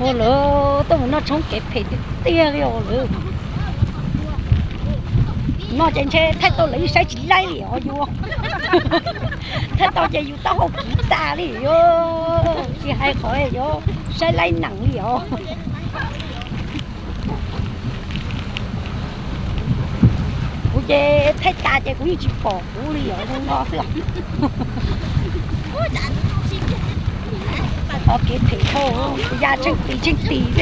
Ua lawv tuaj mus noj tshoob kev phem tiag tiag li os lawv. No ces ntshe thaij tau lawv yeej saib tsis laib li os yus. Thaij tau ces yus taub hau kiv tas li os. Tsis hais qhov yuav saib laib nees li os. Kuv ces thaij tas ces kuv yeej tsis pom kuv li os, zoo no xwb. Qhov kev phem dhau, ya tsheej tis tsheej tis xwb.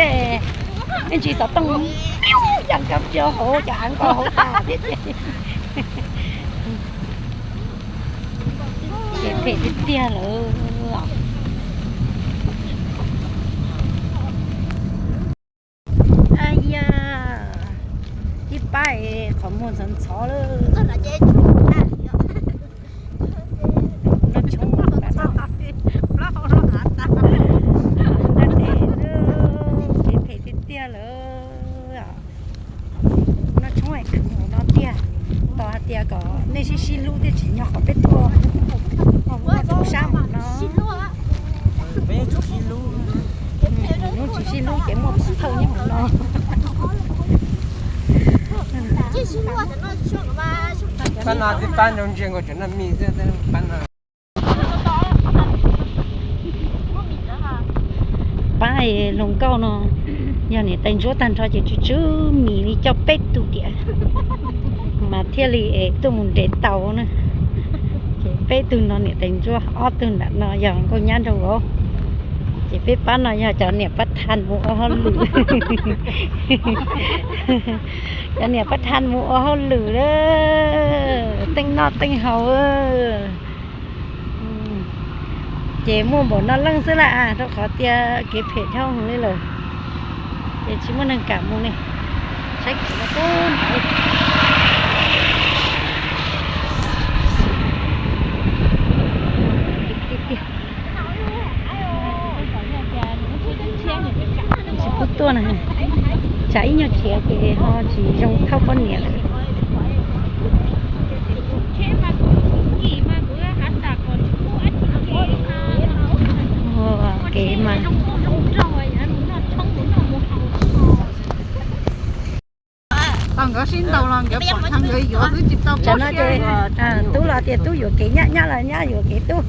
Yeej tsis xov tooj, ya nkauj cia hauv cov av nkauj hauv tas thiab ces. Kev phem tiag tiag lawm. Yaj, tib pab es qhov muag ntxhov ntxhov lawm. Noj tshoob, kev phem tiag tiag lawm. Noj tshoob es khwv mus no tiag. Tos hais tias kom nej sib sib hlub thiaj tsim nyog qhov peb tuaj. Mus sab mus no, hnub tsis sib hlub ces muaj pov thawj nyob hauv no. Pab no tib pab nroo ntsia nkaus cov noj mis xwb, pab no. Pab hluas nkauj no yog niam tais ntsuab tag nrho ces tsw tsw mis li coj peb tug tiam mas thiaj li es tuaj mus nres tau na. Ces peb tug no niam tais ntsuab, ob tug nram no yog nkauj nyab nraug vauv. Ces peb pab no yog cov niam pab thaj mus ua hauj lwm. Cov niam pab thaj mus ua hauj lwm lawm, teej noj teej haus. Ces muaj npaum no leej xwb lawm rau qhov tias kev phem dhau heev li lawm. Ces tsis muaj neeg kam mus li. Saib kuv no tub. Tsis pub tuaj na, tsam ib nyuag tshiav ces ho tsis zoo thauj poj niam lawm. Kev mas Tau nkawd sib ntaus los nkawd pom tag nkawd yuav xwb tsis tau. Tsam no ces tub los tias tub yuam kev, nyab, nyab los nyab yuam kev tub.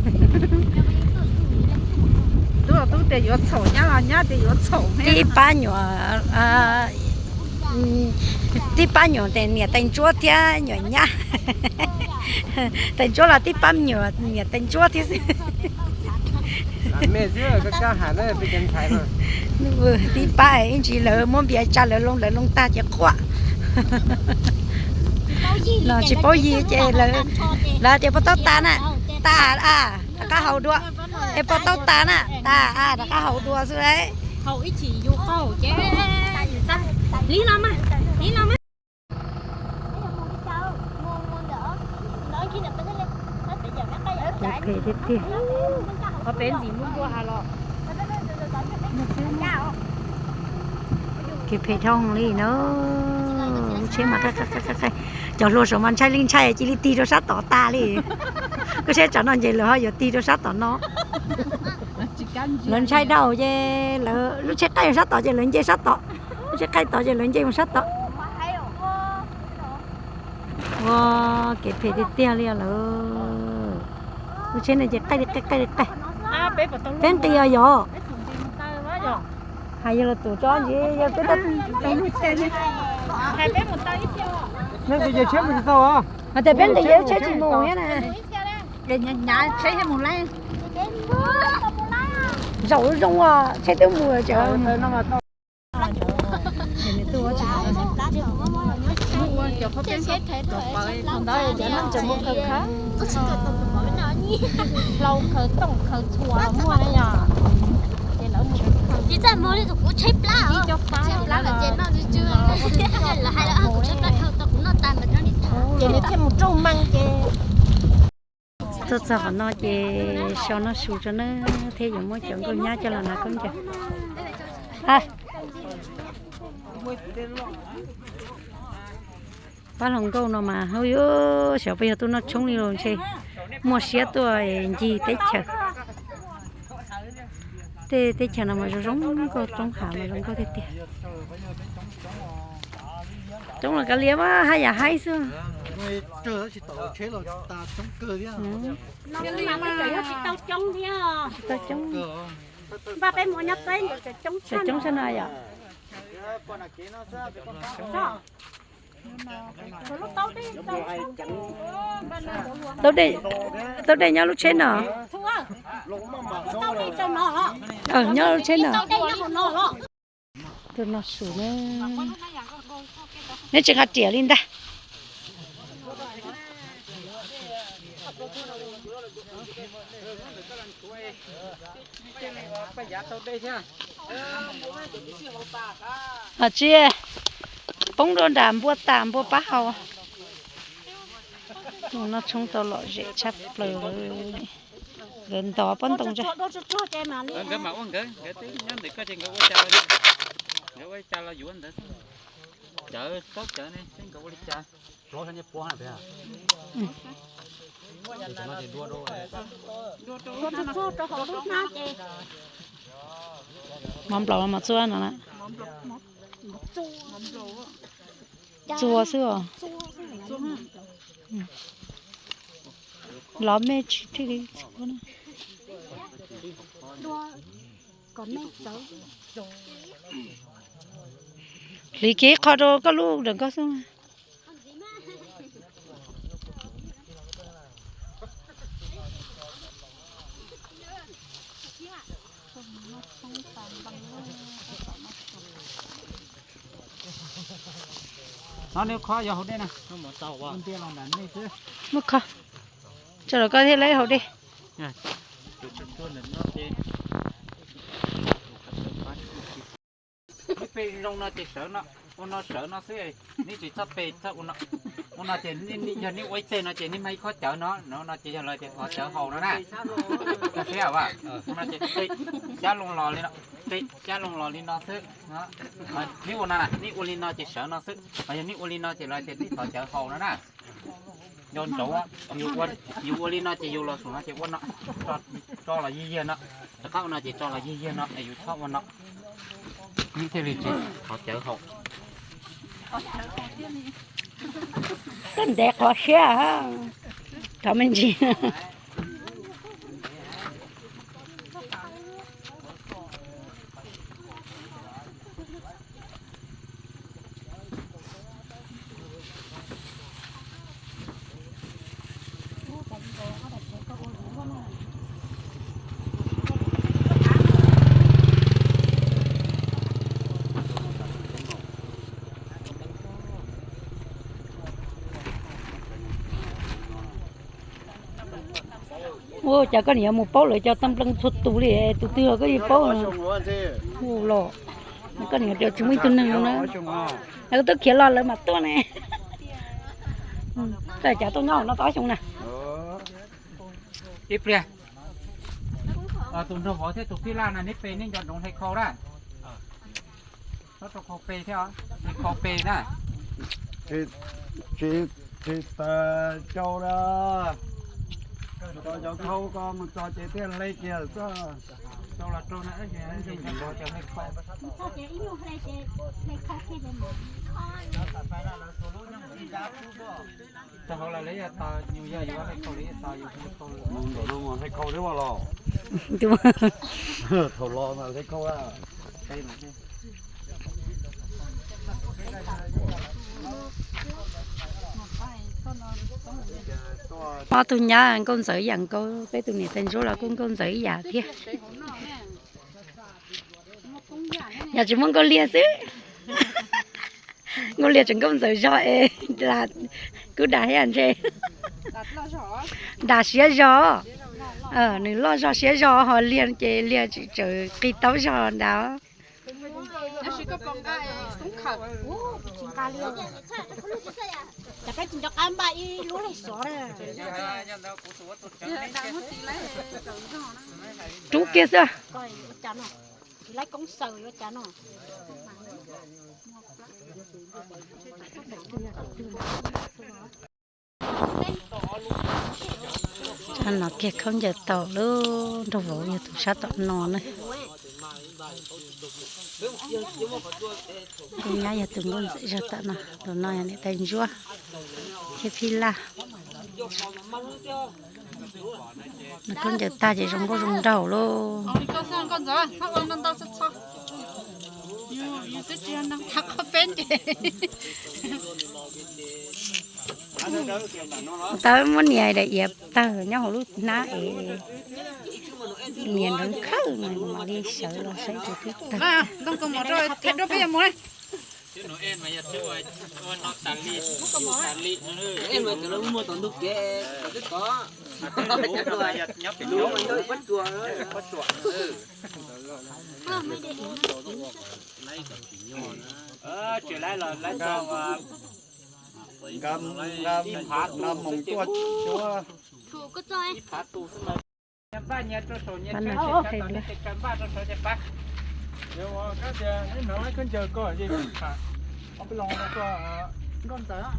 Tub los tub tias yuav txhaum, nyab los nyab tias yuav txhaum. Tib pab nyuam, tib pab nyuam niam tais ntsuab thiab nyuam nyab. Tais ntsuab los tib pab nyuam niam tais ntsuab thiab xwb. Tib pab ib ntsis lawv muab npias tsa lawv loo, lawv loo tag ces quaj. Los tsis paub yig ces lawv tias puas tau tas na, tas a, rov qab haus dua. Es puas tau tas na, tas a, rov qab haus dua xwb lauj. Phem tiag tiag. Kev phem dhau li na. Lub tsheb mas, cov hluas saum mas ntshai li ntshai cia li tig rau sab tod tas li. Lub tsheb tsam no nce lawv ho yuav tig rau sab tod no. Lawv ntshai dhau ces lub tsheb qaij sab tod ces lawv nce sab tod. Lub tsheb qaij tod ces lawv nce mus sab tod. Ua kev phem tiag tiag li lawm. Lub tsheb no ces qaij li qaij, qaij li qaij. Peb nqis os yog. Hais yog los tus tso ntsis yog peb, hais tias peb nqis ces lub tsheb tsis mus thiab na. Zaum zoo zoo tsheb twb mus. Hlau khaws tooj khaws txhuas muaj na yom. Ces lawv mus tsis txaj muag li tus kuv tsheb plab, kuv tsheb plab mas ces noj tsw tsw, lawv hais lawv kuv tsheb plab dhau tau kuv noj tas mas noj li tas. Ces nws thiaj mus rooj meej ces. Tuaj txog qhov no ces sau noj su tso na, thiab yuav muab cov nkauj nyab coj los hnav khaub ncaws. Pab hluas nkauj no mas hauj yus xyov puas yog tuaj noj tshoob li los ntshe muaj siab tuaj ncig teb chaws. Tej teb chaws no mas zoo zoo nkauj, roob hav mas zoo nkauj tiag tiag. Coob los kav liam mas haj yam haib xwb. Tsis tau coob. Coob tshaj no yom. Tau dej nyob lub tsheb no. Nyob lub tsheb no. Tus no su ne. Neb tsis nqa riam li ntag. Hos tsis, poob dua nram npua tas npua pab hau. Tus no tshoob tau lom zem tshaj plaws. Nkawd ntov pob ntoo. Nkawd mam ua nkawd, nkawd twb nyob ntawm koj ces nkawd ua cas los, nkawd ua li cas los yuav ntawd. Cawv, taub cawv ne, seb nkawd ua li cas. Mov nplaum los mov txua no na. Txua xwb os. Lov me tsis thiaj li txua na. Hliv kiag ib qho rau koj lub ntawm koj xwb. Muab kho, tso los koj thiaj li haus dej. Neb pe zoo no ces sawv no, ua no sawv no xwb, neb tsis txhob pe, ua no ces yog neb ua ib teg no ces neb muab ib khob cawv no, no ces yog lawv tias thov cawv haus no na. Koj saib, no ces cab loo los li no, cab loo los li no xwb. Neb ua no, neb ua li no ces sawv no xwb, yog neb ua li no ces lawv tias neb thov cawv haus no na. Nco ntsoov, yus ua li no ces yus los saum no ces ua no, tso los yig yig no, rov qab ua no ces tso los yig yig no, yus txhob ua no. Neb thiaj li tsis thov cawv haus. Koj ntev qhov siab, thov me ntsis. Ua cas koj niam mus paub lawv cov txaj nplees txhua tus li, tus twg los koj yeej paub. Los, koj niam tias tsis muaj ib tug neeg na. Koj twb khiav los lawv mam tuaj ne. Koj cas tuaj nyob no tau ob xyoo na. Ib pliag, tus nraug vauv thiab tus phij laj na neb pe neb nco ntsoov hle khau na. Txhob rau khau pe thiab, hle khau pe na. Tsis tas cau na. Tso cov khau ko mus txog ces thiaj hle kiag xwb. Cau los rau na, hle khau. Tag hauv los lawv yog tos, yus yog yuav hle khau li tos yus hle khau. Mus nram no hle khau thiab los. Thaum los mas hle khau. Ob tug nyab nkauj ntxawm ib yam nkaus, peb tus niam tais ntsuab los kuj nkauj ntxawm ib yam thiab. Yog tsis muaj nkauj liag xwb. Nkauj liag tseem nkauj ntxawm zog es, kuj dag thiab ntse. Dag siab zog, nws loj zog siab zog, ho liag ces liag tsis txawm qis taub zog nrad. Rub kiag xwb. Sab no kiag khaub ncaws tau lub nraug vauv yog tus sab tom no na. Tus nyab yog tus nkauj ntxawm zog tom no, tus no yog niam tais ntsuab thiab phij laj. Nws khaub ncaws tag ces zoo nkauj zoo nraug lauj. Tawb muab nias daim iav tawg nyob hauv lub hnab es nias nrov khawb no mam li sawv los saib tus twb tawg. Npaj nyias rau saum nyias tsheb, npaj rau saum ces pab. Koj tias ib hnub lawv khaub ncaws koj ces tham ob peb lo rau koj, nkauj ntxawm,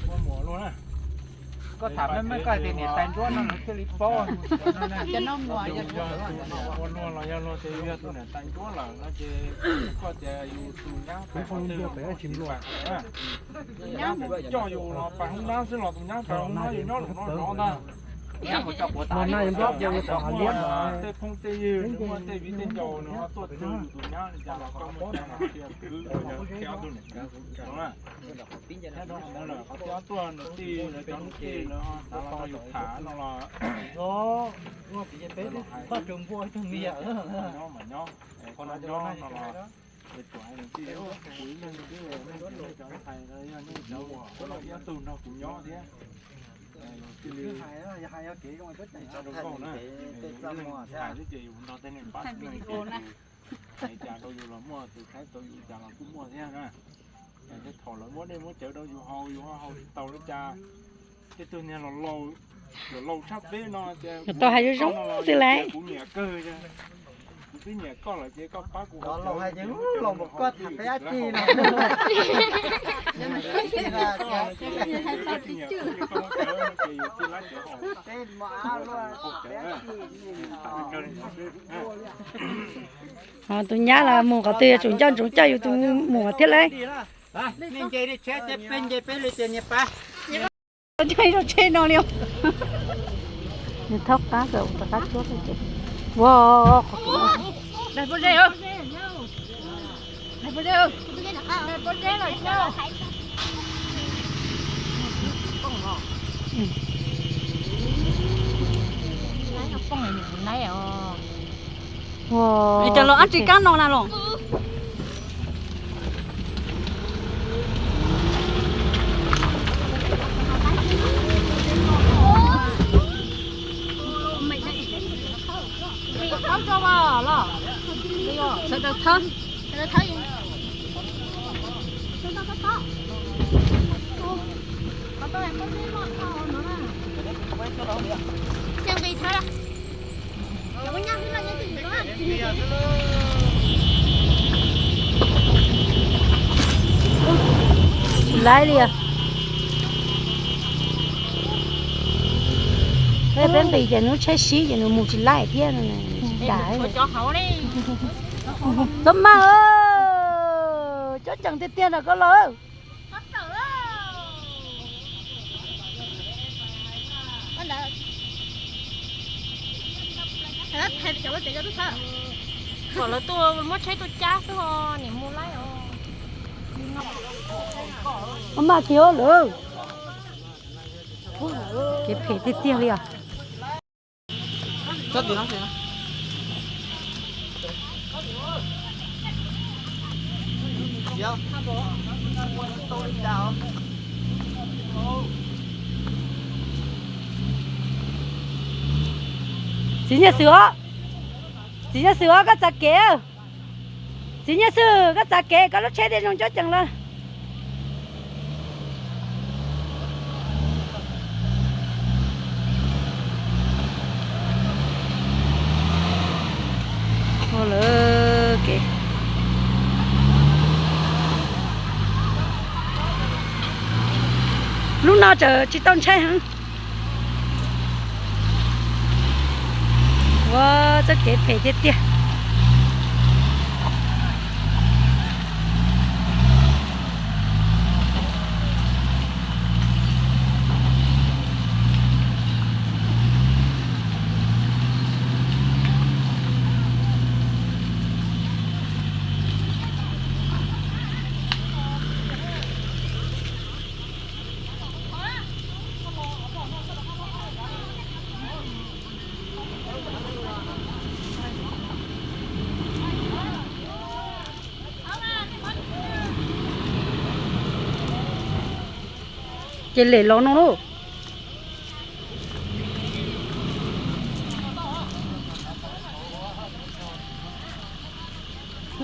ua muam luag na. Koj tham meej meej koj tias niam tais ntsuab no nws thiaj li paub. Yog tus ua luag los yog luag tias yus yog tus niam tais ntsuab lawm no ces koj tias yus tus nyab pem qhov twg los tsis pam na. Tus nyab mus coj yus los pem hoob nab xwb los tus nyab pem hoob nab yus nyob lawm no zov ntag. Tej phooj tej ywg, muaj tej viv tej ncaus nws ho tuaj tus, yus tus nyab li cas los koj muaj cai los cia kwv rau ob tug niam txiv no na. Thiab rau qhov ntawd lawm qhov thiab tuaj nws tij, lawv cov nws tij lawv ho xav los nrog yus tham no los, nyob mas nyob, nyob no los, es tsuas hais nws tij, kuv ib leeg xwb, nej cov hais yog nej cov uas ua no ib tug nrog kuv nyob thiab. Cia li hais zoo nkauj na, hais xwb ces yus nrog tej neeg pab xwb na, hais cas rau yus los muaj, tus saib tau yus cas los kuj muaj thiab na. Tej thaum lawv muab dej muab cawv rau yus haus, yus ho haus tsis tau li cas. Tej tug niag los laus, laus tshaj peb no ces tau hais zoo zoo xwb lauj. Kuv nyiam kawg, kuv twb nyiam koj lawm ces koj pab kuv haus cawv, los mus koj tham peb dab tsi no. Ces yus tij laib cawv haus, haus cawv. Tus nyab los mus qhov twg yuav tsum nco ntsoov coj yus tus muam thiab lauj. Nej nce li tsheb ces peb nce peb li ces niag pab. Coj ib tsheb no li. Nws thaub qab kom rov qab cuab ces. Ua, qhov, daig pob zeb, daig pob zeb, daig pob zeb los thiab. Cov los ab tsi kab no na los. Thawb tso los, sawv daws thawb. Tsis laib li os. Peb nqis ces nws tsheb sib ces nws mus tsis laib thiab. Txhob maj, cob ceem tiag tiag ntawm koj los. Kom lawv tuaj muab tsheb tuaj cab xwb ho niam mus laib os. Maj kiag lawm. Kev phem tiag tiag li os. Txiv Nyiaj Xwm os, txiv Nyiaj Xwm os, koj txav kev. Txiv Nyiaj Xwm, koj txav kev, koj lub tsheb thiaj zoo cob ceem lawm. Ua lawm kev. Lub no tseem tsis tau ntshai heev. Ua txoj kev phem tiag tiag. Ces lem los no lauj.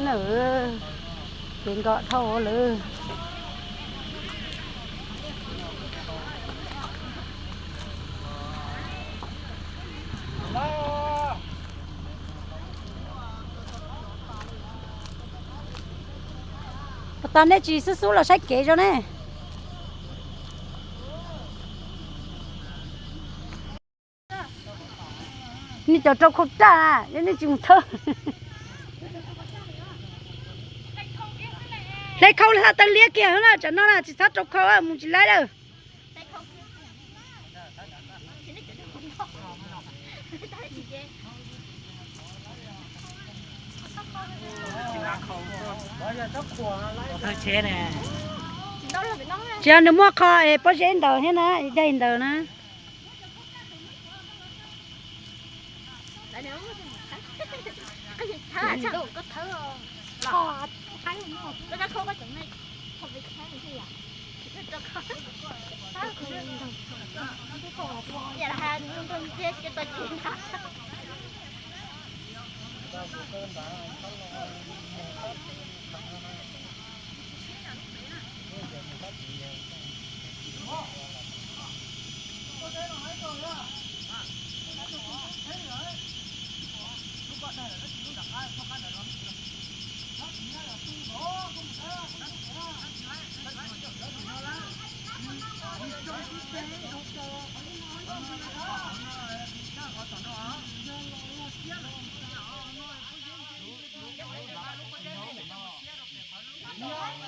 Nawm, ces nkom dhau lawm. Puas tas nej tsis xub xub los saib kev zog ne? Nej cov rau khau raj, nej tsis mus thawj. Hle khau hla taw liab kiag na, tsam no na tsis txhob rau khau mus tsis laib lawm. Tsis yog nws muaj qho es pob zeb ntawd thiab na, daig ntawd na.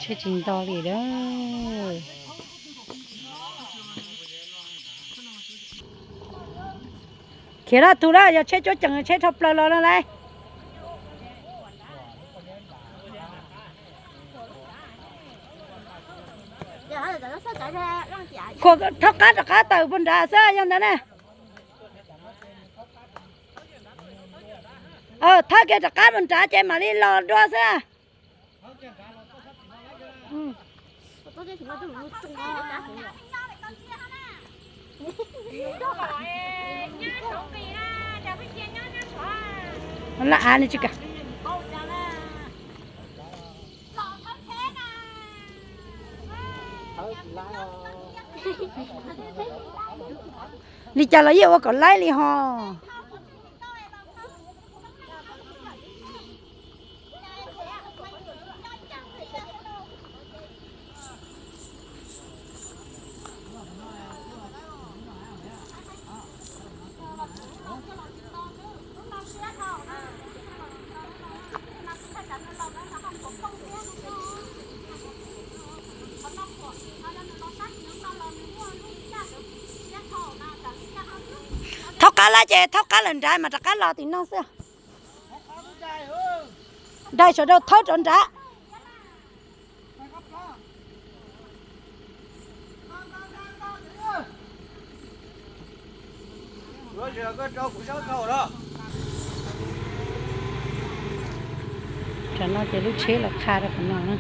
Tsheb tsis nto li lawm. Khiav laj tug lawm, yog tsheb cuab ceem tsheb dhau plaws los no lauj. Khuam thaub qab rov qab tawm puag nrad xwb yog ntawd na. Thawb kiag rov qab mus nrad ces mam li los dua xwb. Laj av li tsis kam. Li cas los yeej ua kom laib li ho. Thaub qab lawm ces thaub qab lawm nrad mas rov qab los tim no xwb. Dai sawv daws thawb rov nrad. Tam no ces lub tsheb los qha rau qhov no na.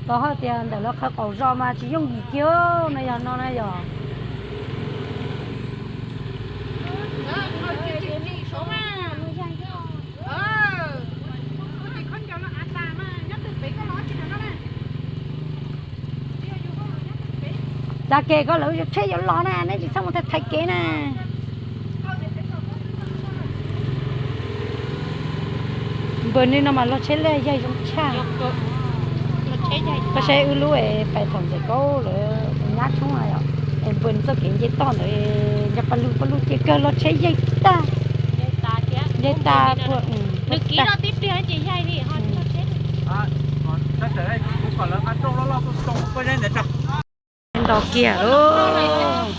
Tos hais tias ntawm lawv qhawv qaum zos mas tsis yooj yim kiag no yog no na yog. Txav kev ko lawv tsheb yuav los na, neb tsis txhob mus thaiv kev na. Npawg nej no mas log tsheb laj yaig zoo tshaj. Koj saib wb lub es pais thaum ntxawm kaub lawm nyab tshoob na yom, es npawg txoj kev nce toj ntawd nco pa lug pa lug ces kawg log tsheb yaig tag. Yaig tas puag. Nws kiv no tib pliag ces yaig li ho. Nto kiag lauj.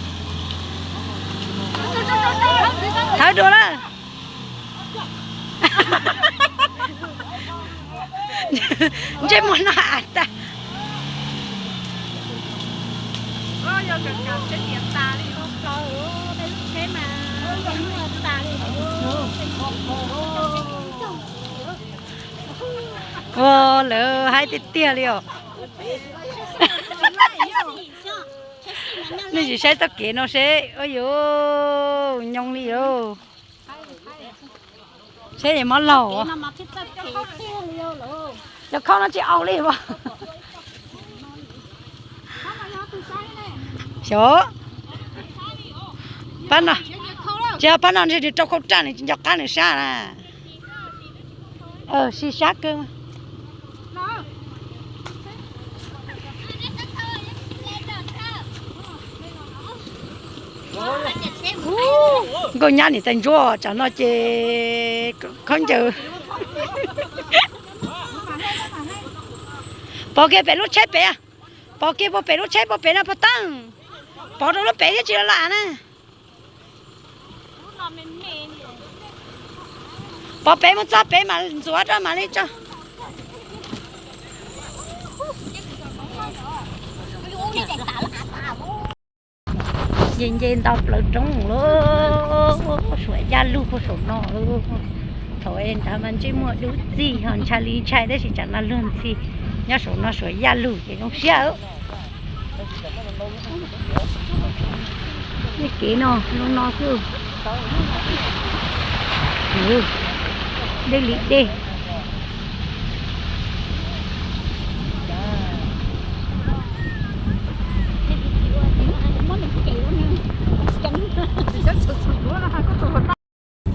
Thawb dua lawm. Ntsej muag no has tas. Ua, lawv haib tiag tiag li os. Nej sim saib txoj kev no seb, ua yuv, nyoos li os. Seb es mob laug. Cov khau no tsis au li as. Xyov, pab no, tsis yog pab no nws rau khau raj nws tsis nco qab nws sab na. Sib sab kawg. Nkauj nyab niam tais ntsuab tsam no ces khaub ncaws. Pov kiag pem lub tsheb pem, pov kiag puag pem lub tsheb puag pem no puag teeb. Pov rau lub pem thiab tsis los lam na. Pov pem mus txog pem mas ntxuav rau mam li tso. Nce nce nto plaws roob lawm, suav yaj lug puag saum no. Thaum nrad mas ntsej muag dub txig ho ntshai li ntshai tab sis tsam no luag ntxhi. Nyob saum no suav yaj lug ces zoo siab. Tej kev no zoo no xwb. Dej li dej.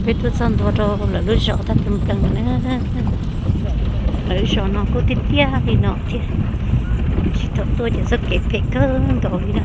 Peb tuaj txog ntua rau lawv lub zos tag tu nplees na. Lawv lub zos no kuj tiaj tiaj li no thiab, tsis tau tuaj ces txoj kev phem kawg nkaus li na.